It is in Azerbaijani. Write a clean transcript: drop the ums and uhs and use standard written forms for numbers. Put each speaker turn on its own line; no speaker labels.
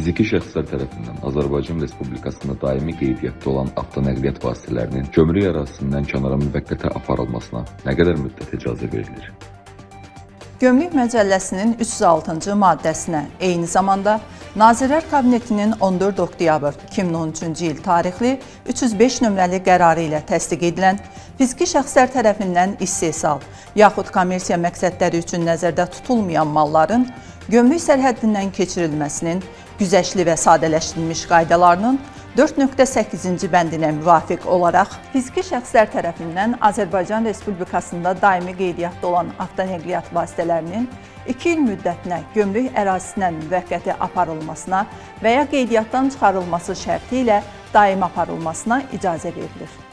Fiziki şəxslər tərəfindən Azərbaycan Respublikasında daimi qeydiyyatda olan avtonəqliyyat vasitələrinin gömrük ərazisindən kənara müvəqqəti aparılmasına nə qədər müddət icazə verilir?
Gömrük Məcəlləsinin 306-cı maddəsinə, eyni zamanda Nazirlər Kabinetinin 14 oktyabr 2013-cü il tarixli 305 nömrəli qərarı ilə təsdiq edilən fiziki şəxslər tərəfindən istehsal yaxud kommersiya məqsədləri üçün nəzərdə tutulmayan malların gömrük sərhəddindən keçirilməsinin güzəştli və sadələşdirilmiş qaydalarının 4.8-ci bəndinə müvafiq olaraq fiziki şəxslər tərəfindən Azərbaycan Respublikasında daimi qeydiyyatda olan avtonəqliyyat vasitələrinin 2 il müddətinə gömrük ərazisindən müvəqqəti aparılmasına və ya qeydiyyatdan çıxarılması şərti ilə daimi aparılmasına icazə verilir.